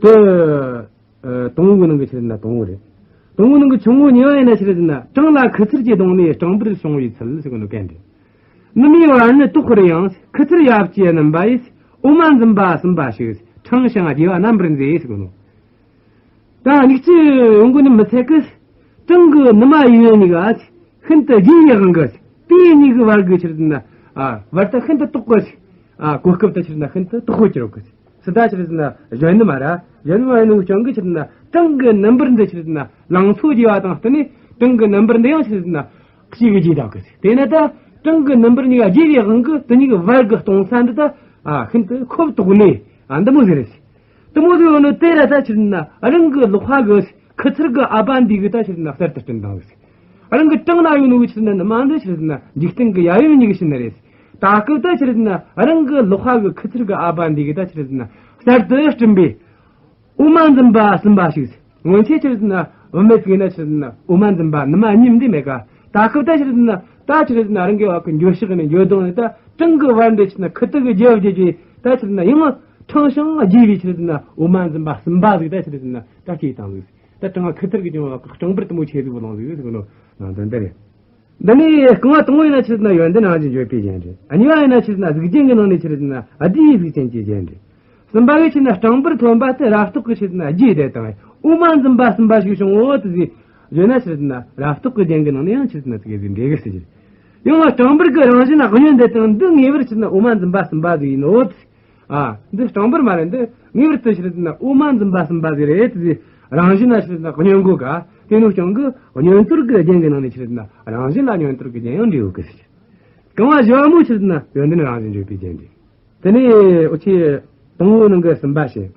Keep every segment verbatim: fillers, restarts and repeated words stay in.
དེ་ཨ་དང་པོའི་ནང་གི་ཆི་རེད་ཟེར་ན་དང་པོ་རེད། དང་པོའི་ནང་གི་ཆུང་ངུ་གཉིས་པ་ཡིན་ན་ཆི་རེད་ཟེར་ན། སྤྲང་ལ་ཁུ་ཚུར་གྱིས་བརྡུངས་ནས་སྤྲང་པོར་བྱུང་བའི་ཚུལ་ཟེར་གོ་ནོ་གན་རེད། ནུ་མའི་བར་ནི་དོག་པར་ཡང་། ཁུ་ཚུར་ཡབ་ཀྱིས་བསྣུན་པ་ཡིས། འོ་མ་འཛིན་པ་གསུམ་པ་ཞིག་ཕྲེང་ཞིང་རྒྱས་པ་རྣམ་པར་མཛེས་ཟེར་གོ་ནོ། ད་མིག་ཆུ་ཡོང་གི་ནི་མི་ཚད་གི། སྤྲང་གི་ནུ་མ་ཡིན་གཉིས་ཀ་ཤིན་ཏུ་རྒྱས་པའི་དབང་གིས། དེ་གཉིས་ཀྱི་བར་གྱི་ཆི་རེད་ཟེར་ན། ཨ་བར་དུ་ཤིན་ཏུ་དོག་གི། ཨ་གོ་སྐབས་དེ་ཆི་རེད་ཟེར་ན་ཤིན་ཏུ་དོག་པོ་གྱུར་གི། སི་ཏ་ཆི་རེད་ཟེར་ན་གཞོན་ནུ་མ་ར། གཞོན་ནུ་མ་ཡིན་ནོ་རྐྱེན་གིས་ཆི་རེད་ཟེར་ན་སྤྲང་གི་ནུ་འབུར་འདི་ཆི་རེད་ཟེར་ན་ལང་ཚོ་རྒྱས་པ་དང་བསྟུན་ནས། སྤྲང་གི་ནུ་འབུར་འདི་ཡང་ཆི་རེད་ཟེར་ན་ཤིན་ཏུ་རྒྱས་དང་གི། དེས་ན་ད་སྤྲང་གི་ནུ་འབུར་གཉིས་ཀ་རྒྱས་པའི་དབང་གིས་དེ་གཉིས་ཀྱི་བར་གྱི་སྟོང་ས་འདི་ད་ཨ་ཤིན་ཏུ་ཁོབ་དོག་ནས། ཨ་འདི་མོ་ཟིག་རེད། དེ་མོ་ཟིག་ཡོད་ནོ་དེ་ར་ད་ཆི་རེད་ཟེར་ན་རང་གི་ལག་པ་གི་ཁུ་ཚུར་གི་ཨ་པ་འདི་གིས་ད་ཆི་རེད་ཟེར་ན་གསར་དུ་བསྐྲུན་དང་ཟིག། རང་གི་སྤྲང་ན་ཡོད་ནོ་གི་ཆི་རེད་ཟེར་ན་ནུ་མ་འདི་ཆི་རེད་ཟེར་ན་འཇིག་རྟེན་གྱི་ཡབ་ཡུམ་གཉིས་ཀྱི་བྱིན་རེད། ད་སྐབས་ད་ཆི་རེད་ཟེར་ན་རང་གི་ལག་པ་གི་ཁུ་ཚུར་གི་ཨ་པ་འདི་གིས་ད་ཆི་རེད་ཟེར་ན་གསར་དུ་བསྐྲུན་པའི་འོ་མ་འཛིན་པ་གསུམ་པ་ཞིག། སྔོན་ཆད་ཆི་རེད་ཟེར་ན་བུད་མེད་ཅིག་ཡིན་ན་ཆི་རེད་ཟེར་ན་འོ་མ་འཛིན་པ་ནུ་མ་གཉིས་འདི་མེད་ཀ། ད་སྐབས་ད་ཆི་རེད་ཟེར་ན་ད་ཆི་རེད་ཟེར་ན་རང་གི་བ་གི་འགྱོད་བཤགས་ནས་འགྱོད་གདུང་ནས། ད་སྤྲང་གི་བར་འདི་ཆི་རེད་ཟེར་ན་ཁུ་ཐུག་གི་རྒྱབ་རྒྱབ་ཀྱི་ད་ཆི་རེད་ཟེར་ན་ཡང་ཕྲེང་ཞིང་རྒྱས་པའི་ཆི་རེད་ཟེར་ན་འོ་མ་འཛིན་པ་གསུམ་པ་ཟིག་ད་ཆི་རེད་ཟེར་ན་ད་སྐྱེས་བཏང་ཟིག། ད་སྤྲང་ཁུ་ཐུར་གི་ཀྱང་སྤྲང་པོར་དེ་མོ་ཆེ་ཟིག་བུ་ལོང་ཟིག་ཟེར་གོ་ནོ་ནང་དོན་འདི་རེད། འདི་ནས་རྐང་བ་དང་པོ་ཡིན་ན་ཆི་རེད་ཟེར་ན་ཡོན་ཏན་རང་བཞིན་བརྗོད་པའི་རྒྱན་རེད། གཉིས་པ་ཡིན་ན་ཆི་རེད་ཟེར་ན་གཟུགས་ཅན་གྱི་ནང་ནས་ཆི་རེད་ཟེར་ན་བསྡུས་པའི་གཟུགས་ཅན་གྱི་རྒྱན་རེད། གསུམ་པ་གི་ཆི་རེད་ཟེར་ན་སྤྲང་པོར་ཐོན་པ་སྟེ་རབ་རྟོག་གི་ཆི་རེད་ཟེར་ན་རྒྱས་བསྡད་དང་། འོ་མ་འཛིན་པ་གསུམ་པ་ཞིག་བྱུང་ངོ་། དེ་ཟིག་བརྗོད་ན་ཆི་རེད་ཟེར་ན་རབ་རྟོག་གི་རྒྱན་གྱི་ནང་ནས་ཡང་ཆི་རེད་ཟེར་ན་ཙི་གེ་ཟིག་འགྲེལ་གི་ཟེར་གྱི་རེད། ཡང་ན་སྤྲང་པོར་གི་རང་བཞིན་ན་གཉོན་བསྡད་དང་། འདི་ངེས་པར་ཆི་རེད་ཟེར་ན་འོ་མ་འཛིན་པ་གསུམ་པ་ཟིག་ཡིན་ནོ། ཨ། འདི་སྤྲང་པོར་མ་རེད། འདི་ངེས་པར་དུ་ཆི་རེད་ཟེར་ན་འོ་མ་འཛིན་པ་གསུམ་པ་ཟིག་རེད། དེ་རང་བཞིན་ན་ཆི་རེད་ཟེར་ན་གཉོན་གོ་ག། དེ་ནོ་རྐྱེན་གིས་གཉོན་གཏོར་གྱི་རྒྱན་གྱི་ནང་ནས་ཆི་རེད་ཟེར་ན་རང་བཞིན་ལ་གཉོན་གཏོར་གྱི་རྒྱན་ཡང་འདྲེས་ཡོད་གི་ཟེར། རྐང་བ་བཞི་བ་མོ་ཆི་རེད་ཟེར་ན་ཡོན་ཏན་རང་བཞིན་བརྗོད་པའི་རྒྱན་རེད། དེ་ནས་འུ་ཆོས་དང་པོའི་ནང་གི་གསུམ་པ་བཤད།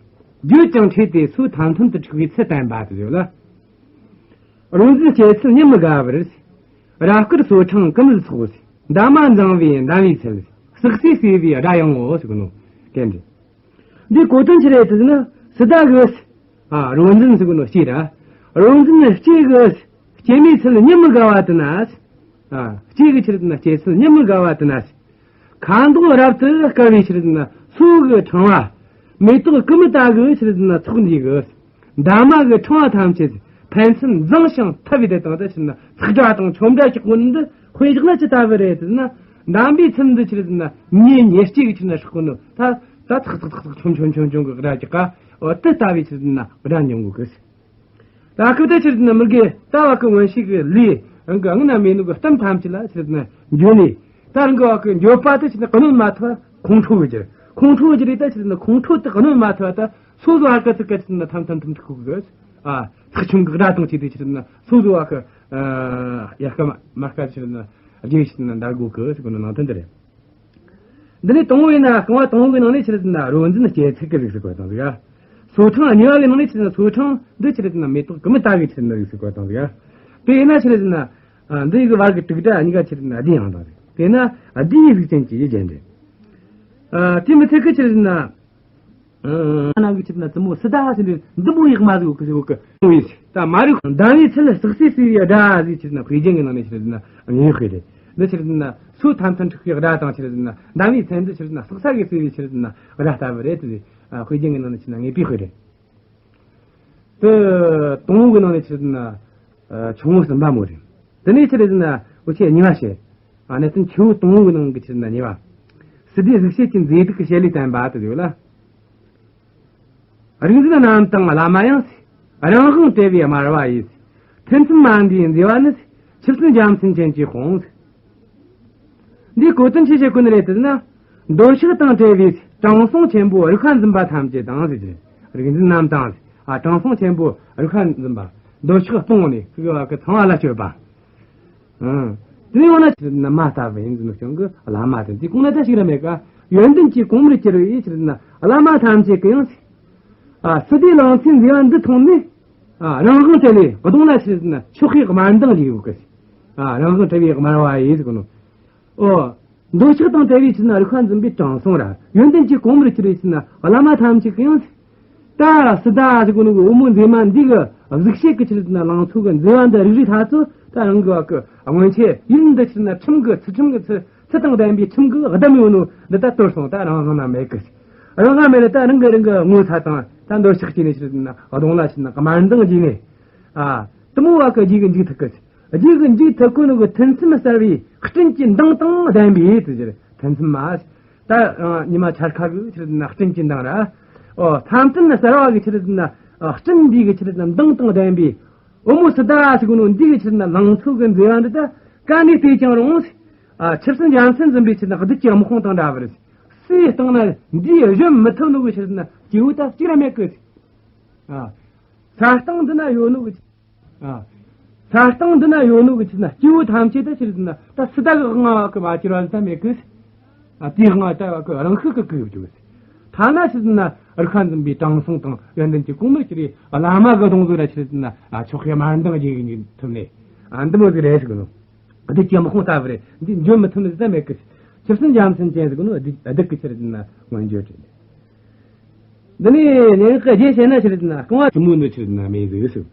བརྗོད་ཅིང་འཕྲོས་ཏེ་སོ་ཐམ་ཐམ་དུ་འཁྲིགས་པའི་ཚུལ་བསྟན་པ་དེ་ཡོད་ལ། རོ་འཛིན་སྐྱེད་ཚལ་ཉིད་མི་དགའ་བར། རབ་དཀར་སོ་ཕྲེང་ཀུ་མུད་ཚོགས། འདབ་མ་འཛིན་པའི་འདམ་བུའི་ཚལ། སག་སེ་བསིལ་བའི་སྒྲ་ཡང་ངོ་ཟེར་གོ་ནོ་གན་རེད། འདིའི་གོ་དོན་ཆི་རེད་ཟེར་ན་སི་ཏ་གི། ཨ། རོ་འཛིན་ཟེར་གོ་ནོ་སྐྱེས་ར། རོ་འཛིན་སྐྱེས་གི་སྐྱེད་མོས་ཚལ་ཉིད་མི་དགའ་བ་དེ་ན། ཨ། སྐྱེས་གི་ཆི་རེད་ཟེར་ན་སྐྱེད་ཚལ་ཉིད་མི་དགའ་བ་དེ་ན། ཁ་མདོག་རབ་ཏུ་དཀར་བའི་ཆི་རེད་ཟེར་ན་སོ་གི་ཕྲེང་བ། མེ་ཏོག་ཀུ་མུད་ལྟ་བུའི་ཆི་རེད་ཟེར་ན་ཚོགས་འདི་གི། འདབ་མ་གི་ཕྲེང་བ་ཐམས་ཅད་ཕན་ཚུན་འཛིངས་ཤིང་འཐབ་པའི་དེ་དང་དེ་ཕྱིར་ན་ཚིག་སྒྲ་དང་ཆོམ་སྒྲ་གྲགས་པོ་འདི་དཔེ་བཞག་ན་ཅི་ལྟ་བུ་རེད་ཟེར་ན། འདམ་བུའི་ཚལ་འདི་ཆི་རེད་ཟེར་ན་ཉེ་ཉེ་སྐྱེས་ཀྱི་ཆི་རེད་ཟེར་ན་ཧྲག་པོ་ནོ། ད་ད་ཚག་ཚག་ཚག་ཚག་ཆོམ་ཆོམ་ཆོམ་ཆོམ་གི་སྒྲ་གྲགས་ཀ། འོ་དེ་ལྟ་བུའི་ཆི་རེད་ཟེར་ན་སྒྲ་འབྱུང་གོ་གི། ད་སྐབས་དེ་ཆི་རེད་ཟེར་ན་མི་དགེ་ལྟ་བ་གི་མངོན་ཤེས་ཀྱི་ལས་རང་གི་སྔུན་ན་མེད་ནོ་གི་གཏམ་ཐམས་ཅད་ལ་ཆི་རེད་ཟེར་ན་འགྱོད་ནས། ད་རང་གི་བ་གི་འགྱོད་པ་དེ་ཆི་རེད་ཟེར་ན་གནོད་མ་ཐུབ་པ་ཁོང་ཁྲོ་གི་གྱུར། ཁོང་ཁྲོ་གི་གྱུར་རེད། ད་ཆི་རེད་ཟེར་ན་ཁོང་ཁྲོ་དེ་གནོད་མ་ཐུབ་པ་ད་སོ་སོ་བ་གི་ཚིག་གི་ཆི་རེད་ཟེར་ན་ཐམ་ཐམ་ཐམ་ཐུག་གི། ཨ། ཚག་ཆུང་གི་སྒྲ་དང་བཅས་ཏེ་ཆི་རེད་ཟེར་ན་སོ་སོ་བ་གི། ཨ། ཡ་སྐད་མ་སྐད་ཆི་རེད་ཟེར་ན་རྒྱས་ཆི་རེད་ཟེར་ན་འདར་གོ་གི་ཟེར་གོ་ནོ་ནང་དོན་དེ་རེད། འདི་ནས་དང་པོ་ཡིན་ན་རྐང་བ་དང་པོ་གི་ནང་ནས་ཆི་རེད་ཟེར་ན་རོ་འཛིན་སྐྱེད་ཚལ་གྱི་གཟུགས་སུ་བཀོད་བཏང་ཟིག། ཨ། སོ་ཕྲེང་གཉིས་པ་གི་ནང་ནས་ཆི་རེད་ཟེར་ན་སོ་ཕྲེང་འདི་ཆི་རེད་ཟེར་ན་མེ་ཏོག་ཀུ་མུད་ལྟ་བུའི་ཆི་རེད་ཟེར་ན་གཟུགས་སུ་བཀོད་བཏང་ཟིག། ཨ། དེ་ཡིན་ན་ཆི་རེད་ཟེར་ན། ཨ། འདི་ཡི་གི་བར་གྱི་དྲུག་སྒྲ་གཉིས་ཀ་ཆི་རེད་ཟེར་ན་བསྡུས་ཡང་བཏང་ཟིག། དེས་ན་བསྡུས་པའི་གཟུགས་ཅན་གྱི་རྒྱན་རེད། ཨ། དེ་མི་ཚད་གི་ཆི་རེད་ཟེར་ན། ཨ། ནང་གི་ཆི་རེད་ཟེར་ན་བཙུན་མོ་སི་ཏཱ་ཟེར་ནི་འདི་མོ་ཡག་མ་ཟིག་གི་ཟིག་གི། ད་མ་རིག་འདམ་བུའི་ཚལ་སག་སེ་བསིལ་བའི་སྒྲ་ཟིག་ཆི་རེད་ཟེར་ན་དཔེ་རྒྱན་གྱི་ནང་ནས་ཆི་རེད་ཟེར་ན་ངེས་དཔེ་རེད། འདི་ཆི་རེད་ཟེར་ན་སོ་ཐམ་ཐམ་འཁྲིགས་པའི་སྒྲ་དང་ཆི་རེད་ཟེར་ན་འདམ་བུའི་ཚལ་འདི་ཆི་རེད་ཟེར་ན་སག་ས་གི་བསིལ་བའི་ཆི་རེད་ཟེར་ན་སྒྲ་ལྟ་བུ་རེད་དེ། ཨ། དཔེ་རྒྱན་གྱི་ནང་ནས་ཆི་རེད་ཟེར་ན་ངེས་པའི་དཔེ་རེད། དེ་དང་པོ་གི་ནང་ནས་ཆི་རེད་ཟེར་ན། ཨ། ཆུང་ངུ་གསུམ་པ་མོ་རེད། དེ་ནས་ཆི་རེད་ཟེར་ན་འུ་ཆོས་གཉིས་པ་བཤད། ཨ། གནད་དོན་ཆེ་བོ་དང་པོ་གི་ནང་གི་ཆི་རེད་ཟེར་ན་གཉིས་པ། སི་ཏའི་གཟུགས་བྱད་ཀྱི་མཛེས་སྡུག་གི་བྱེད་ལས་བསྟན་པ་དེ་ཡོད་ལ། རིག་འཛིན་རྣམས་དང་བླ་མ་ཡང་། རང་དབང་བྲལ་བའི་དམར་བ་ཡིས། ཐུན་མཚམས་མ་འདིའི་མཛེས་པ་ནི། ཆུ་ཚན་རྒྱལ་མཚན་ཅན་གྱི་དཔུང་། འདིའི་གོ་དོན་ཆི་ཟིག་གོ་ནི་རེད་ཟེར་ན། འདོད་ཆགས་དང་བྲལ་བའི་དྲང་སྲོང་ཆེན་པོ་རིག་པ་འཛིན་པ་ཐམས་ཅད་དང་ཟེར་གྱི། རིག་འཛིན་རྣམས་དང་། ཨ། དྲང་སྲོང་ཆེན་པོ་རིག་པ་འཛིན་པ། འདོད་ཆགས་སྤངས་ནས་ཁུ་གི་བ་གི་ཚངས་པ་ལ་སྤྱོད་པ། ཨང་། དེ་ཡང་ན་ཆི་རེད་ཟེར་ན་མ་ལྟ་བུ་ཡིན་ཟེར་ནོ་རྐྱེན་གིས་བླ་མ་དེ་འདི་གོང་ན་ད་ཞིག་ར་མེད་ཀ། ཡོན་ཏན་གྱི་གོང་མར་གྱུར་པའི་ཆི་རེད་ཟེར་ན་བླ་མ་ཐམས་ཅད་ཀྱི་ཡང་། ཨ། སི་ཏའི་ལང་ཚོའི་མཛེས་པ་འདི་མཐོང་ནས། ཨ། རང་དབང་བྲལ་ལས་གདོང་ལ་ཆི་རེད་ཟེར་ན་ཕྱོགས་ཤེས་དམར་མདངས་རྒྱས་ཡོད་གི། ཨ། རང་དབང་བྲལ་བའི་དམར་བ་ཡིས་ཟེར་གོ་ནོ། ཨོ། འདོད་ཆགས་དང་བྲལ་བའི་ཆི་རེད་ཟེར་ན་རིག་པ་འཛིན་པའི་དྲང་སྲོང་ར། ཡོན་ཏན་གྱི་གོང་མར་གྱུར་པའི་ཆི་རེད་ཟེར་ན་བླ་མ་ཐམས་ཅད་ཀྱི་ཡང་། ད་སི་ཏཱ་ཟེར་གོ་ནོ་གི་བུ་མོ་མཛེས་མ་འདི་གི་གཟུགས་བྱད་ཀྱི་ཆི་རེད་ཟེར་ན་ལང་ཚོ་གི་མཛེས་པ་འདི་རིག་རིག་ཐག་ཚོ་ད་རང་གི་བ་གི་སྔོན་ཆད་ཡིད་འདི་ཆི་རེད་ཟེར་ན་ཁྲིམས་གི་ཚུལ་ཁྲིམས་གི་ཚུལ་ཚུལ་དང་ལྡན་པའི་ཁྲིམས་གི་བསྡམས་ཡོད་ནོ་འདི་ད་དོར་སོང་། ད་རང་དབང་ན་མེད་གི། རང་དབང་མེད་ལ་ད་རང་གི་རང་གི་ངོ་ཚ་དང་ ད་འདོད་ཆགས་སྐྱེས་ནས་ཕྱིར་ན་གདོང་ལ་ཕྱིར་ན་དམར་མདངས་རྒྱས་ནས། ཨ། དེ་མོ་བ་གི་རྗེས་གི་འཇུག་ཐུབ་གི། རྗེས་གི་འཇུག་ཐུབ་གི་ནོ་གི་ཐུན་མཚམས་གསར་བའི་སྤྲིན་གྱི་མདངས་དང་ལྡན་པའི་དུ་ཟེར། ཐུན་མཚམས་མ། ད་ཉི་མ་འཆར་ཁ་གི་ཕྱིར་ན་སྤྲིན་གྱི་མདངས་ར། ཨོ། མཚམས་ཐུན་གསར་བ་གི་ཕྱིར་ན་སྤྲིན་འདི་གི་ཕྱིར་ན་མདངས་དང་ལྡན་པའི། འོ་མོ་སི་ཏཱ་ཟེར་གོ་ནོ་འདི་གི་ཕྱིར་ན་ལང་ཚོ་གི་མཛེས་པ་འདི་ད་ག་ནས་བལྟས་ཀྱང་རུང་། ཨ། ཆུ་བསིལ་འཇའ་ཚོན་འཛིན་པའི་ཕྱིར་ན་བདུད་ཀྱི་དམག་དཔུང་དང་འདྲ་བར། སུའི་སྟེང་ན་འདིའི་གཞོན་མི་ཐུབ་ནོ་གི་ཕྱིར་ན་སྐྱེ་བོ་ད་གཅིག་ར་མེད་གི། ཨ། ས་སྟེང་འདི་ན་ཡོད་ནོ་གི། ཨ། ས་སྟེང་འདི་ན་ཡོད་ནོ་གི་ཕྱིར་ན་སྐྱེ་བོ་ཐམས་ཅད་ད་ཕྱིར་ན་ད་སི་ཏཱ་གི་དབང་བ་གི་མ་གྱུར་བ་ད་མེད་གི། ཨ། དེའི་དབང་བ་ད་བ་གི་རང་ཤུགས་གི་གི་ཡོད་ཀྱི། ཐ་ན་ཕྱིར་ན་རིག་པ་འཛིན་པའི་དྲང་སྲོང་དང་ཡོན་ཏན་གྱི་གོང་མར་གྱུར་བའི་བླ་མ་གི་གདོང་བཟོ་ར་ཕྱིར་ན། ཨ། ཕྱོགས་ཀྱི་དམར་མདངས་རྒྱས་གི་ཐུབ་ནས། ཨ། འདི་མོ་ཟིག་རེད་ཟེར་གི་ནོ། བདུད་ཀྱི་དམག་དཔུང་ལྟ་བུ་རེད། འདི་འཇོམས་མི་ཐུབ་ནི་ཟིག་ད་མེད་གི། ཆུ་བསིལ་འཇའ་ཚོན་ཅན་ཟེར་གི་ནོ། བདུད་བདུད་ཀྱི་ཕྱིར་ན་མངོན་བརྗོད་བྱས་ནས། འདི་ནས་སྙན་ངག་གི་རྒྱན་བཤད་ན་ཕྱིར་ན་རྐང་བ་གསུམ་མོ་འདི་ཕྱིར་ན་མེད་ཟིག་ཟེར།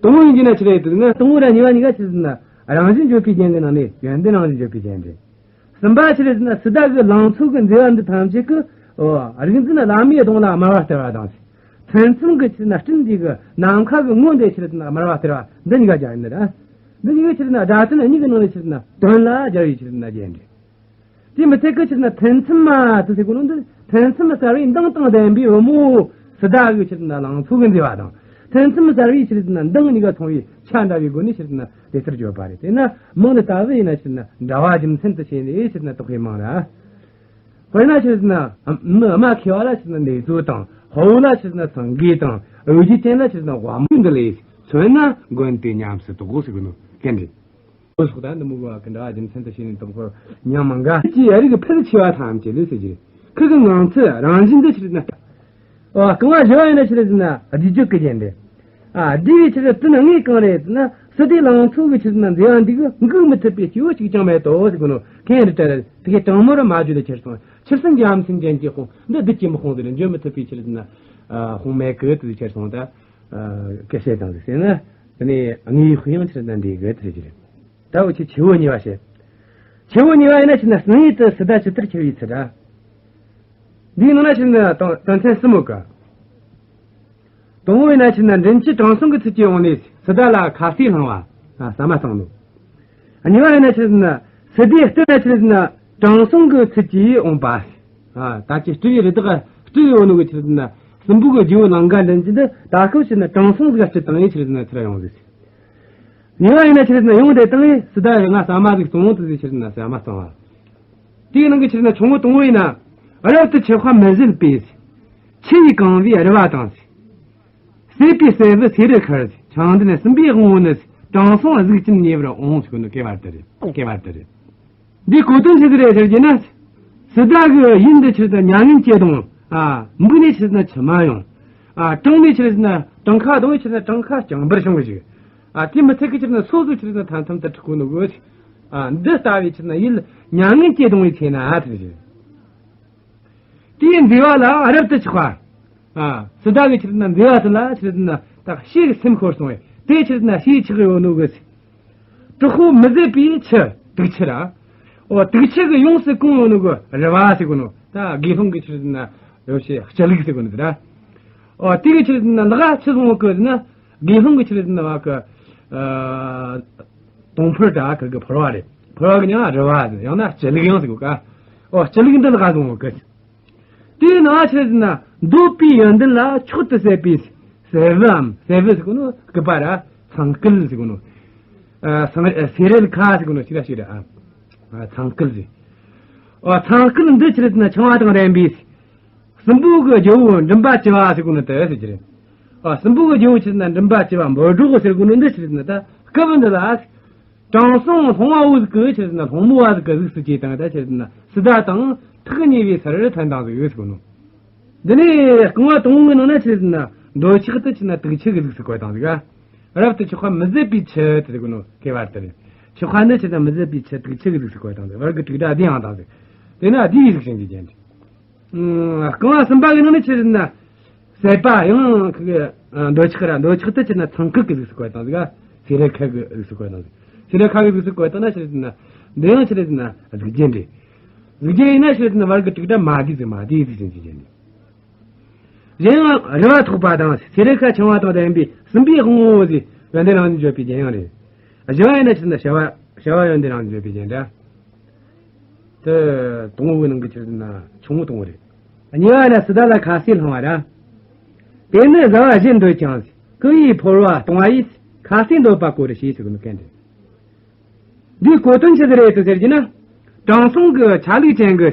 དང་པོ་ཡིན་གྱི་ན་ཕྱིར་ཡོད་དུ་ན། དང་པོ་ར་གཉིས་པ་གཉིས་ཀ་ཕྱིར་ན་རང་བཞིན་བརྗོད་པའི་རྒྱན་གྱི་ནང་ནས་ཡོན་ཏན་རང་བཞིན་བརྗོད་པའི་རྒྱན་རེད། གསུམ་པ་ཕྱིར་ན་སི་ཏཱ་གི་ལང་ཚོ་གི་མཛེས་པ་འདི་ཐམས་ཅད་ཀྱི། ཨོ། རིག་འཛིན་བླ་མའི་གདོང་ལ་དམར་བ་སྟེར་བ་དང་། ཐུན་མཚམས་ཀྱི་ཕྱིར་ན་སྤྲིན་འདི་གི་ནམ་མཁའ་གི་ངོས་འདི་ཕྱིར་ན་དམར་བ་སྟེར་བ་འདི་གཉིས་ཀ་སྦྱར་ནི་རེད། འདི་གཉིས་ཀ་ཕྱིར་ན་སྒྲ་དོན་གཉིས་ཀྱི་ནང་ནས་ཕྱིར་ན་དོན་ལ་སྦྱར་བའི་ཕྱིར་ན་རྒྱན་རེད། དེ་མི་ཚད་ཀྱི་ཕྱིར་ན་ཐུན་མཚམས་མ་དུ་ཟེར་གོ་ནོ་འདི་ཐུན་མཚམས་གསར་བའི་མདངས་དང་ལྡན་པའི་འོ་མོ་སི་ཏཱ་གི་ཕྱིར་ན་ལང་ཚོ་གི་མཛེས་པ་དང་། ཐུན་མཚམས་གསར་བའི་ཕྱིར་ན་མདངས་གཉིས་ཀ་མཚུངས་པའི་ཆ་འདྲ་བའི་སྒོ་ནས་ཕྱིར་ན་དེ་ལྟར་བརྗོད་པ་རེད། དེས་ན་མིང་འདི་ལྟ་བུ་ཡིན་ན་ཕྱིར་ན་འདྲ་བ་རྒྱུ་མཚན་དུ་བྱས་ནས་ཕྱིར་ན་བཏགས་པའི་མིང་རེད། དཔེར་ན་ཕྱིར་ན་མི་དམའ་མཁས་པ་ལ་ཕྱིར་ན་འདས་མཛོད་དང་། དཔའ་བོ་ལ་ཕྱིར་ན་སེང་གེ་དང་། གཡོ་སྒྱུ་ཅན་ལ་ཕྱིར་ན་དབང་མོ་འདི་ལས། མཚོན་ན་མགོན་དེ་ཉམས་སུ་དོགས་ཟེར་གི་ནོ་སྐད་འདི། འོ་སོགས་དང་འདི་མོ་བ་གི་འདྲ་བ་རྒྱུ་མཚན་དུ་བྱས་ནས་བཏགས་པར་ཉམས་མང་ག་ཅེས་རིགས་ཕལ་ཆེ་བ་ཐམས་ཅད་ལས་ཟེར་གྱི། ཁུ་གི་ངང་ཚུལ་རང་བཞིན་དུ་ཕྱིར་ན། ཨ། རྐང་བ་བཞི་བ་ཡིན་ན་ཕྱིར་ན་བསྡུས་བརྗོད་ཀྱི་རྒྱན་ཏེ། ཨ། བསྡུས་པའི་ཕྱིར་དོན་དངོས་གང་རེད་ཟེར་ན། སི་ཏཱའི་ལང་ཚོ་གི་ཕྱིར་ན་མཛེས་པ་འདི་གི་འགུག་མི་ཐུབ་པའི་སྐྱེ་བོ་གཅིག་ཀྱང་མེད་དོ་ཟེར་གོ་ནོ། གན་རི་ཏྲ་ར་དེ་གའི་དྲང་མོ་ར་མ་བརྗོད་ལ་ཁྱེར་སོང་། ཆུ་བསིལ་འཇའ་ཚོན་ཅན་གྱི་དཔུང་འདི་བདུད་ཀྱི་དམག་དཔུང་ཟེར་ནས་འཇོམས་མི་ཐུབ་པའི་ཕྱིར་ན། ཨ། དཔུང་མེད་གི་དུ་ཁྱེར་སོང་ད། ཨ། སྐད་བཤད་དང་ཟེར་ན། དེ་ནས་དངོས་ཡོད་དཔེ་ཡང་ཕྱིར་ན་འདི་གི་དུ་ཁྱེར། ད་འུ་ཆོས་ཆེ་བོ་གཉིས་པ་བཤད། ཆེ་བོ་གཉིས་པ་ཡིན་ན་ཕྱིར་ན་སང་ཡིན་དུ་སི་ཏཱ་ཇི་ལྟར་ཁྱེར་བའི་ཚུལ་ར། འདིའི་ནང་ན་ཕྱིར་ན་དོན་དོན་ཚན་གསུམ་ཡོད་ཀ། དང་པོ་ཡིན་ན་ཕྱིར་ན་མགྲིན་བཅུ་དྲང་སྲོང་གི་ཚུལ་གྱིས་འོངས་ནས་སི་ཏཱ་ལ་ཁ་ཟས་བསླངས་པ། ཨ། ཟ་མ་བཏང་ནོ། གཉིས་པ་ཡིན་ན་ཕྱིར་ན་སི་ཏཱའི་སྟོད་ན་ཕྱིར་ན་དྲང་སྲོང་གི་ཚུལ་གྱིས་འོངས་པ། ཨ། ད་ཅི་སྤྲུལ་པའི་རི་དྭགས་སྤྲུལ་ཡོད་ནོ་གི་ཕྱིར་ན་སྲིན་པོ་གི་རྗེ་བོ་ལང་ཀ་མགྲིན་བཅུ་འདི་ད་ཁོ་ཕྱིར་ན་དྲང་སྲོང་ཟིག་སྤྲུལ་བཏང་ཡི་ཕྱིར་ན་ཚུར་ཡོང་ཟིག། གཉིས་པ་ཡིན་ན་ཕྱིར་ན་ཡོང་དེ་བཏང་ཡི་སི་ཏཱ་ང་ཟ་མ་ཟིག་བཙོང་དུ་ཟིག་ཕྱིར་ན་ཟ་མ་བཙོང་བ། དེའི་ནང་གི་ཕྱིར་ན་ཆུང་ངུ་དང་པོ་ཡིན་ན། རབ་ཏུ་ཆགས་པ་མི་བཟད་པའི། ཆུ་ཡིས་གང་བའི་རི་བ་དང་། བསྲེས་པའི་སྲད་བུ་སེ་རུ་ཁར། ཆང་ལྡན་སྲིན་པོའི་དབང་པོ་ནི། དྲང་སྲོང་གཟུགས་ཅན་ཉེ་བར་འོང་ཟེར་གོ་ནོ་སྐྱེ་བ་དེ་རེད། སྐྱེ་བ་དེ་རེད། འདིའི་གོ་དོན་ཆི་ཟིག་རེད་ཟེར་གྱི་ན། སི་ཏཱ་གི་ཡིད་འདི་ཕྱིར་ན་མྱ་ངན་སྐྱེས་དང་། ཨ། འབུ་ནས་ཕྱིར་ན་མཆི་མ་ཡོང་། ཨ། བྲང་ནས་ཕྱིར་ན་བྲང་ཁ་དང་ཕྱིར་ན་བྲང་ཁ་རྐྱང་པར་བྱུང་བ་ཞིག། ཨ། དེ་མི་ཚད་ཀི་ཕྱིར་ན་སོ་སོ་ཕྱིར་ན་ཐམ་ཐམ་དུ་འཁྲུག་གོ་ནོ་གོ། ཨ། འདི་ལྟ་བུའི་ཕྱིར་ན་ཡིད་མྱ་ངན་སྐྱེས་དང་བའི་ཚེ་ན་ཨ་ཐུབ་ཞིག། དེའི་མཛེས་པ་ལ་རབ་ཏུ་ཆགས་པ། ཨ། སི་ཏཱ་གི་ཕྱིར་ན་མཛེས་པ་དེ་ལ་ཕྱིར་ན་ད་ཤེས་སེམས་ཤོར་སོང་བས་དེ་ཕྱིར་ན་ཤེས་ཆགས་ཡོད་ནོ་གི། དྲག་པོ་མི་བཟད་པའི་ཆུ། དུག་ཆུ་ར། འོ། དུག་ཆུ་གི་ཡོངས་སུ་གང་ཡོད་ནོ་གི་རི་བ་ཟེར་གོ་ནོ། ད་དགེ་སློང་གི་ཕྱིར་ན་ཡོ་ཤེས་སྤྱི་ལུགས་ཟེར་གོ་ནོ་དེ་ར། འོ། དེ་གི་ཕྱིར་ན་ལག་ཆུ་བཟུང་གི་ན་དགེ་སློང་གི་ཕྱིར་ན་བ་གི། ཨ། དུང་ཕོར་ད་གི་གི་ཕོར་བ་རེད། ཕོར་བ་གི་ནང་རི་བ་ཟེར་ཡང་ན་སྤྱི་ལུགས་ཡང་ཟེར་གོ་ཀ། འོ། སྤྱི་ལུགས་འདི་ལག་བཟུང་གི། དེའི་ནང་ཕྱིར་ན་འདོད་པའི་ཡོན་ཏན་ལ་མཆོག་ཏུ་ཟད་པའི་སྲད་བུའམ། སྲད་བུ་ཟེར་གོ་ནོ་སྐུད་པ་ར། ཚངས་སྐུད་ཟེར་གོ་ནོ། ཨ། ཚངས། ཨ། སེ་རལ་ཁ་ཟེར་གོ་ནོ་ཞིག་ར་ཞིག་ར། ཨ། ཚངས་སྐུད་ཟེར། ཨ། ཚངས་སྐུད་འདི་ཕྱིར་ན་འཆིང་བ་དང་ལྡན་པའི་སྲིན་པོ་གི་རྒྱལ་པོ་མགྲིན་པ་བཅུ་པ་ཟེར་གོ་ནོ་དེ་ཟེར་གྱི་རེད། ཨ། སྲིན་པོ་གི་རྒྱལ་པོ་ཕྱིར་ན་མགྲིན་པ་བཅུ་པ་འབོད་སྒྲོགས་ཟེར་གོ་ནོ་འདི་ཕྱིར་ན་ད་སྐབས་འདི་ལ། དྲང་སྲོང་སློང་བ་བོ་ཟིག་གི་ཕྱིར་ན་སློང་མོ་བ་ཟིག་གི་གཟུགས་སུ་སྐྱེས་དང་ད་ཕྱིར་ན་སི་ཏཱ་དང་ཐག་ཉེ་བའི་སར་ཐོན་དང་ཟིག་ཡོད་ཟེར་གོ་ནོ། འདི་ནས་རྐང་བ་དང་པོའི་ནང་ན་ཕྱིར་ན་འདོད་ཆགས་དེ་ཕྱིར་ན་དུག་ཆུ་གི་གཟུགས་སུ་བཀོད་དང་ཟིག། རབ་ཏུ་ཆགས་པ་མི་བཟད་པའི་ཆུ་དེ་ཟེར་གོ་ནོ་སྐྱེ་བ་དེ་རེད། ཆགས་པ་ནི་ཕྱིར་ན་མི་བཟད་པའི་ཆུ་དུག་ཆུ་གི་གཟུགས་སུ་བཀོད་དང་ཟིག། བར་གི་དྲུག་སྒྲ་བསྡུས་ཡང་དང་ཟིག། དེ་ན་བསྡུས་ཡིག་ཟིག་ཅན་གྱི་རྒྱན་རེད། ཨ། རྐང་བ་གསུམ་པ་གི་ནང་ནས་ཕྱིར་ན་སྲེད་པ་ཡང་ཁུ་གི་འདོད་ཆགས་ར། འདོད་ཆགས་དེ་ཕྱིར་ན་ཚངས་སྐུད་ཀྱི་གཟུགས་སུ་བཀོད་དང་ཟིག། སེ་རལ་ཁ་གི་གཟུགས་སུ་བཀོད་དང་ཟིག། སེ་རལ་ཁ་གི་གཟུགས་སུ་བཀོད་དང་ན་ཕྱིར་ན་འདི་ཡང་ཕྱིར་ན་གཟུགས་རྒྱན་རེད། གཟུགས་རྒྱན་ཡིན་ན་ཕྱིར་ན་བར་གི་དྲུག་སྒྲ་མ་བསྡུས་ཟིག། མ་བསྡུས་ཡིག་ཟིག་ཅན་གྱི་རྒྱན་རེད། གཞན་ཡང་རི་བ་ཐོགས་པ་དང་སེ་རི་ཁ་འཆང་བ་དང་ལྡན་པའི་སྲིན་པོའི་དབང་བོ་ཟེར་ཡོན་ཏན་རང་བཞིན་བརྗོད་པའི་རྒྱན་ཡང་རེད། བཞི་བ་ཡིན་ན་ཕྱིར་ན་བྱ་བ་བྱ་བ་ཡོན་ཏན་རང་བཞིན་བརྗོད་པའི་རྒྱན་འདྲ། དེ་དང་བོའི་ནང་གི་ཕྱིར་ན་ཆུང་ངུ་དང་བོ་རེད། གཉིས་པ་ན་སི་ཏཱ་ལ་ཁ་ཟས་བསླངས་པ་ར། དེ་ནི་བཟའ་བ་བཞིན་འདོད་ཀྱང་། བསྐུ་བའི་ཕོར་བ་གཏོང་བ་ཡིས། ཁ་ཟས་འདོད་པ་གོ་རུ་བྱས་ཟེར་གི་ནི་སྐད་འདི། འདིའི་གོ་དོན་ཆི་ཟིག་རེད་དུ་ཟེར་གྱི་ན། དྲང་སྲོང་གི་ཆ་ལུགས་ཅན་གྱི་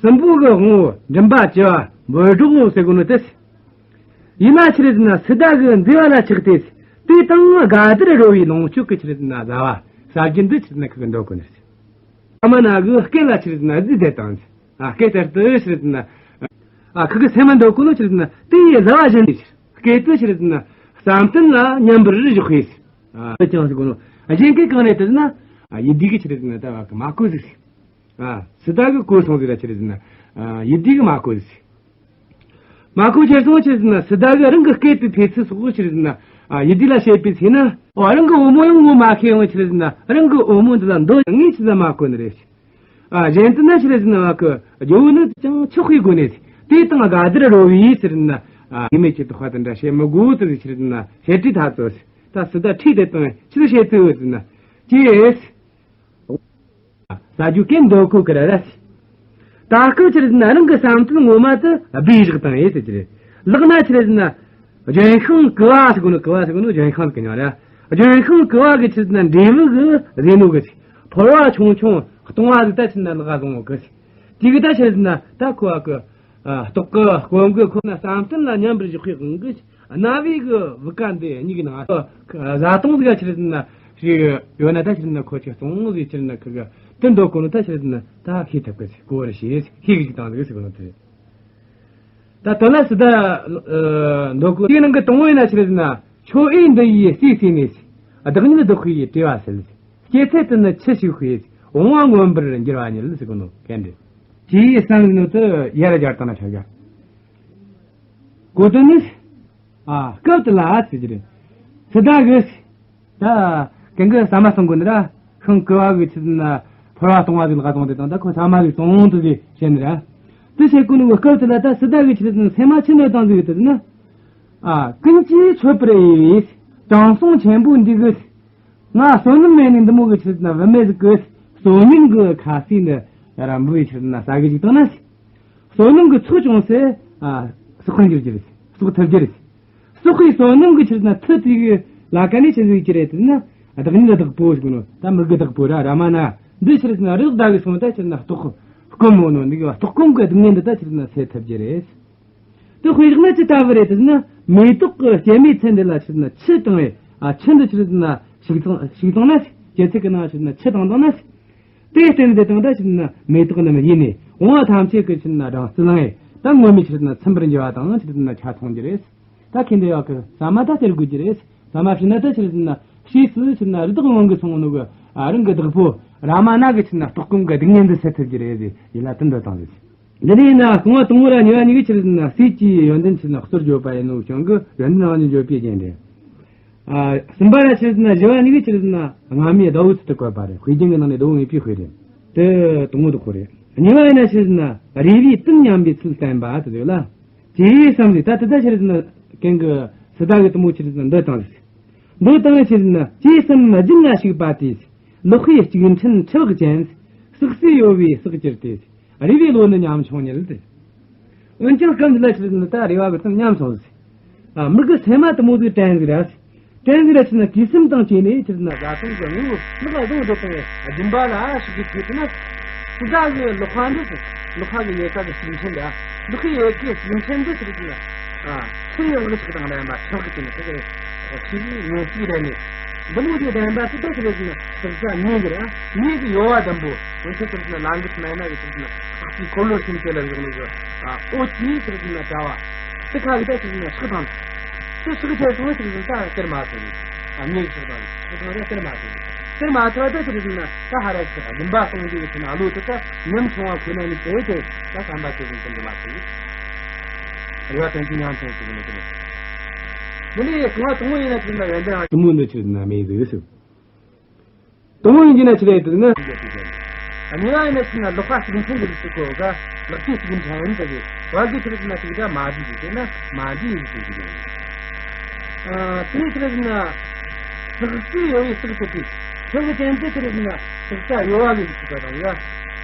སྲིན་པོ་གི་དབང་བོ་མགྲིན་པ་བཅུ་པ་འབོད་སྒྲོགས་ཟེར་གོ་ནོ་དེ། ཡིན་ན་ཆི་རེད་ཟེར་ན་སི་ཏཱ་གི་མཛེས་པ་ལ་ཆགས་ཏེ། དེ་དང་དགའ་བདེར་རོལ་བའི་ལོངས་སྤྱོད་ཀྱི་ཆི་རེད་ཟེར་ན་བཟའ་བ་ཟ་རྒྱུ་འདི་ཆི་རེད་ཟེར་ན་ཁི་གི་འདོད་གོ་ནི་རེད། ཨ་མ་ན་གི་སྐད་ལ་ཆི་རེད་ཟེར་ན་རྫི་དེ་དང་། ཨ་སྐད་ལྟར་དུ་ཆི་རེད་ཟེར་ན། ཨ་ཁི་གི་སེམས་མ་འདོད་གོ་ནོ་ཆི་རེད་ཟེར་ན་དེ་ཡི་བཟའ་བ་གཞན་ནི་སྐད་དུ་ཆི་རེད་ཟེར་ན་བསམ་གཏན་ལ་མཉམ་པར་བཞག་པས། ཨ་ཅང་ཟེར་གོ་ནོ། གཞན་སྐད་གང་རེད་དུ་ཟེར་ན། ཨ་ཡིད་བདེ་གི་ཆི་རེད་ཟེར་ན་ད་བ་གི་མ་གོ་ཟིག་ཨ་སི་ཏཱ་གི་གོ་སོང་ཟིག་ར་ཆི་རེད་ཟེར་ན། ཨ་ཡིད་བདེ་གི་མ་གོ་ཟིག་མ་གོ་ཁྱེར་སོང་ཆི་རེད་ཟེར་ན་སི་ཏཱ་གི་རང་གི་སྐད་དུ་ཕེ་ཚུལ་སོགས་ཆི་རེད་ཟེར་ན། ཨ་ཡིད་བདེ་ལ་བཤད་པའི་ཚེ་ན། ཨོ་རང་གི་བུ་མོ་ཡང་ངོ་མ་ཤེས་ཡོང་ཆི་རེད་ཟེར་ན་རང་གི་བུ་མོ་འདི་ལ་འདོད་ངེས་ཆི་ཟ་མ་གོ་ནི་རེད། ཨ་གཞན་དུ་ན་ཆི་རེད་ཟེར་ན་བ་གི་རྒྱུ་བོ་ནི་ཅང་ཆོག་ཤེས་དགོས་ནས། དེ་དང་དགའ་བདེར་རོལ་བའི་ཆི་རེད་ཟེར་ན། ཨ་ངེས་མེད་ཀྱི་དོགས་པ་དེ་འདྲ་བྱེད་མི་དགོས་དུ་ཆི་རེད་ཟེར་ན་བཤད་ཁྲིད་ཐ་ཚོ། ད་སི་ཏཱ་ཁྲིད་དེ་དང་ཆི་རེད་བཤད་དུ་ཟེར་ན། ཅེས། ཟ་རྒྱུ་སྐད་འདོད་གོ་གི་ར་ར། ད་སྐབས་ཆི་རེད་ཟེར་ན་རང་གི་བསམ་ཚུལ་ངོ་མ་དུ་སྦས་བཞག་དང་ཡེ་ཟེར་གྱི་རེད། ལག་ན་ཆི་རེད་ཟེར་ན། ལྗོན་ཤིང་ཀུ་བ་ཟེར་གོ་ནོ་ཀུ་བ་ཟེར་གོ་ནོ་ལྗོན་ཤིང་ཟེར་གི་ཉོ་ར། ལྗོན་ཤིང་ཀུ་བ་གི་ཆི་རེད་ཟེར་ན་འབྲས་བུ་གི་ཟས་ནོ་གི་ཕོར་བ་ཆུང་ཆུང་གཏོང་བ་ཟིག་ད་ཆི་རེད་ཟེར་ན་ལག་བཟུང་ངོ་གི། དེ་གི་ད་ཆི་རེད་ཟེར་ན་ད་ཁོ་བ་གི། ཨ་ལྟོགས་གི་སྐོམ་གི་ཁོ་ན་བསམ་གཏན་ལ་མཉམ་པར་བཞག་པའི་དབང་གིས་རྣ་བའི་གི་བུ་ག་འདི་གཉིས་ཀྱི་ནང་བཟའ་བཏུང་ཟིག་ཆི་རེད་ཟེར་ན་ཞིག་ཡོད་ན་ད་ཆི་རེད་ཟེར་ན་ཁོ་ཆི་བཙོང་ཟིག་ཆི་རེད་ཟེར་ན་ཁི་གི་དེ་འདོད་གོ་ནོ་ད་ཆི་རེད་ཟེར་ན་ད་ཤེས་ཐུབ་གི་ཟིག་གོ་བར་ཤེས་ཤེས་གི་ཅིག་བཏང་ཟིག་ཟེར་གོ་ནོ་དེ། ད་དོན་ལ་སི་ཏཱ་འདོད་གོ་དེའི་ནང་གི་དང་བོ་ཡིན་ན་ཆི་རེད་ཟེར་ན། མཆོད་འོས་འདི་ཡིས་རྩིས་བརྩིས་ནས། བདག་ཉིད་བདག་པོའི་བྲེལ་བ་སེལ། སྐྱེད་ཚལ་དུ་ནི་ཆུ་ཞིག་དཔེ། བུང་བ་མངོན་པར་འགྱུར་བ་ཉིད་ཟེར་གོ་ནོ་གན་འདི། དེའི་བསམ་ནོ་དུ་ཡར་སྦྱར་བཏང་ན་ཆ་ག་གོ་དོན་ནི། ཨ་སྐབས་དེ་ལ་ཟེར་གྱི་རེད། སི་ཏཱ་གིས། ད་གན་གི་ཟ་མ་གསུང་གོ་ནི་ར། ཤིང་ཀུ་བ་གི་ཆི་ཟེར་ན་ཕོར་བ་གཏོང་བ་ཟིག་ལ་གཏོང་དེ་དང་ད་ཁོ་ཟ་མ་ཟིག་གཏོང་དུ་ཟིག་བྱས་ནི་ར། དེ་བྱེད་གོ་ནི་གི་སྐབས་དེ་ལ་ད་སི་ཏཱ་གིས་ཆི་ཟེར་ན་སེམས་མ་ཆི་འདོད་བཏང་ཟིག་དེ་ཟེར་ན། ཨ་ཀུན་གྱིས་མཆོད་པར་འོས་པའི་དྲང་སྲོང་ཆེན་པོ་འདི་གིས། ང་བསོད་ནམས་མེད་ནི་འདི་མོ་གི་ཆི་ཟེར་ན་བུད་མེད་ཟིག་གི་བསོད་སྙོམས་གི་ཁ་ཟས་འདི་ར་འབུལ་བའི་ཆི་ཟེར་ན་ཟ་གི་ཅིག་བཏང་ན། བསོད་ནམས་ཀྱི་ཚོགས་བྱུང་སེ། ཨ་གསོག་གིན་འགྱུར་གྱི་རེད། གསོག་ཐུབ་ཀྱི་རེད། གསོག་པའི་བསོད་ནམས་ཀྱི་ཆི་ཟེར་ན་མཐུ་དེ་གི་ལ་ཀ་ནས་ཆི་ཟིག་གི་རེད་ཟེར་ན། བདག་ཉིད་བདག་པོ་ཟེར་གོ་ནོ་ད་མི་གི་བདག་པོ་ར་ར་མ་ན་འདི་ཆི་ཟེར་ན་རི་དྭགས་ཟླ་གི་སོང་ད་ཆི་ཟེར་ན་ལྟོགས་སྐོམ་མོ་ནོ་འདི་གི་བ་ལྟོགས་སྐོམ་གི་སྡུག་བསྔལ་འདི་ད་ཆི་ཟེར་ན་སེལ་ཐུབ་ཀྱི་རེད། དེ་དཔེ་བཞག་ན་ཅི་ལྟ་བུ་རེད་ཟེར་ན། མེ་ཏོག་གི་སྐྱེད་མོས་ཚལ་འདི་ལ་ཆི་ཟེར་ན་ཆུ་བཏང་བས། ཨ་ཆུ་འདི་ཆི་ཟེར་ན་ཞིག་བཏང་ཞིག་བཏང་ན། སྐྱེད་ཚལ་གི་ནང་ཆི་ཟེར་ན་ཆུ་བཏང་བཏང་ན། དེའི་རྟེན་དེ་དང་ད་ཆི་ཟེར་ན་མེ་ཏོག་རྣམས་ཡིས་ནི་བུང་བ་ཐམས་ཅད་ཀྱི་ཆི་ཟེར་ན་སྦྲང་རྩི་བླངས་ཏེ་ད་ངོ་མས་ཆི་ཟེར་ན་ཚིམ་པར་འགྱུར་བ་དང་ཆི་ཟེར་ན་ཆ་མཚུངས་ཀྱི་རེད། ད་ཁྱེད་འདི་ཡག་གི་ཟ་མ་ད་སྟེར་དགོས་ཀྱི་རེད། ཟ་མ་བྱིན་ན་ད་ཆི་ཟེར་ན་ཕྱིས་སུ་ཆི་ཟེར་ན་རི་དྭགས་ལུང་གི་སོང་ནོ་གི་རང་གི་བདག་པོ་ར་མ་ན་གི་ཆི་ཟེར་ན་ལྟོགས་སྐོམ་གི་སྡུག་བསྔལ་འདི་སེལ་ཐུབ་ཀྱི་རེད་ཟེར་ཡིད་ལ་དོན་འདོད་བཏང་ཟིག་འདི་ནས་ཡིན་ན་རྐང་བ་དང་པོ་ར་གཉིས་པ་གཉིས་ཀྱི་ཆི་ཟེར་ན་སྲས་ཀྱི་ཡོན་ཏན་ཆི་ཟེར་ན་གཙོར་བརྗོད་པ་ཡིན་ནོ་བྱུང་གི་ཡོན་ཏན་རང་བཞིན་བརྗོད་པའི་རྒྱན་རེད། ཨ་གསུམ་པ་ར་ཆི་ཟེར་ན་བཞི་བ་གཉིས་ཀྱི་ཆི་ཟེར་ན་སྔ་མའི་ཟླ་བོ་ཚུལ་དུ་བཀོད་པ་རེད། དཔེ་རྒྱན་གྱི་ནང་ནས་ཟླ་བོ་དངོས་པོའི་དཔེ་རེད། དེ་དང་པོ་དེ་ཁོ་རེད། གཉིས་པ་ཡིན་ན་ཆི་ཟེར་ན་རུས་པའི་དུམ་མཉམ་པའི་ཚུལ་བསྟན་པ་དེ་ཡོད་ལ། དེའི་བསམ་གཟས་ད་དེ་ད་ཆི་ཟེར་ན་གན་གི་སི་ཏཱ་གི་དུམ་བུ་ཆི་ཟེར་ན་འདོད་བཏང་ཟིག་འདོད་བཏང་ཆི་ཟེར་ན་ཅི་བསམ་རྒྱུན་ལ་ཞུགས་པ་དེས། ལག་པའི་ལྕུག་ཕྲན་ཁྲི་ལག་ཅན། ཟག་བསྲེས་གཡོ་བའི་ཟག་གྱུར་ཏེ། རུས་པའི་ལོ་ནི་ཉམ་ཆུང་ཉིད་དེ། འོན་ཀྱང་སྐབས་འདི་ལ་ཆི་ཟེར་ན་ད་རེ་བ་གི་སེམས་ཉམས་སོང་ཟིག་ཨ་མི་གི་སེམས་མ་དེ་མོ་ཟིག་དྲན་ཟིག་ར། དྲན་ཟིག་ར་ཆི་ཟེར་ན་གུས་སེམས་དང་བཅས་ནས་ཆི་ཟེར་ན་བཟའ་བཏུང་གི་དངོས་པོ་ལག་ལ་བཟུང་འགྲོ་དང་སྦྱིན་པ་ལ་ཞུགས་ཀྱི་ཐུག་ན། སི་ཏཱ་གི་ལག་པ་འདི་ལག་པ་གི་ཉེ་ས་གི་ལྕུག་ཕྲན་འདི་ལག་པའི་ཡལ་གའི་ལྕུག་ཕྲན་འདི་ཆི་ཟེར་ན། ཨ་ཆུ་ཡི་ལག་ཞིག་དང་ལྡན་པ་ཁྲག་གི་ཆུ་ནི་ཁ་གི་ཆུ་ཡི་ཉེ་ཞིག་རེད་ནི། འདི་མོ་དེ་ལྡན་པ་དེ་ད་ཆི་ཟེར་ན་ཟག་བཅས་མེད་གི་ར། མེད་གི་གཡོ་བ་ལྡན་པོ། འོན་ཀྱང་ཆི་ཟེར་ན་ལང་གི་སྨན་སྣ་གི་ཆི་ཟེར་ན་ཨ་ཀི་འཁོར་ལོ་སུམ་ཅུ་ལ་འཇོག་ནི་གི་ཨ་འོ་ཅི་ཆི་ཟེར་ན་གྲྭ་བ་དེ་ཁ་གི་ད་ཆི་ཟེར་ན་སྲེག་བཏང་། དེ་སྲེག་ཆེ་སོང་ཆི་ཟེར་ན་ད་སྟེར་མ་ཐུབ་གི་ཨ་མེད་གི་སྲེག་བཏང་སྲེག་བཏང་ད་སྟེར་མ་ཐུབ་གི་སྟེར་མ་ཐུབ་ད་ཆི་ཟེར་ན་ད་ཧ་ར་ཆི་ཟེར་ན་སྦྱིན་པ་གཏོང་རྒྱུ་གི་ཆི་ཟེར་ན་བློ་དེ་ད་ཉམས་སོང་བ་ཁོ་ན་ནི་དེ་དེ་ད་བསམ་པ་དེ་བཞིན་དུ་འགྲོ་མ་ཐུབ་གི་རེ་བ་དོན་གྱི་ཉམས་སོང་ཆི་ཟེར་ན་དེ་ནི། འདི་ནི་རྐང་བ་དང་པོ་ཡིན་ན་ཆི་ཟེར་ན་ཡོན་ཏན་ཆི་མོ་འདི་ཆི་ཟེར་ན་མེད་ཟིག་ཟེར། དང་པོ་ཡིན་གྱི་ན་ཆི་རེད་ཟེར་ན། གཉིས་པ་ཡིན་ན་ཆི་ཟེར་ན་ལག་པ་གཅིག་མཚན་གྱི་རིགས་ཤིག་གོ་ག་ལག་པའི་གཅིག་མཚན་ཡིན་དེ་གི་བར་གྱི་ཆི་ཟེར་ན་ཐིག་ད་མ་བསྡུས་ཀྱི་དེ་ན་མ་བསྡུས་ཡིན་ཟེར་གྱི་ཡིན། དེ་ནས་ཆི་ཟེར་ན་སྲེག་ཟས་གཡོ་བའི་སྲེག་ཏུ་བྲིས། ཁྱོད་ཀྱི་ཅན་དེ་ཆི་ཟེར་ན་སྲེག་ཟ་གཡོ་བ་གི་རིགས་ཤིག་པ་དང་ཡ།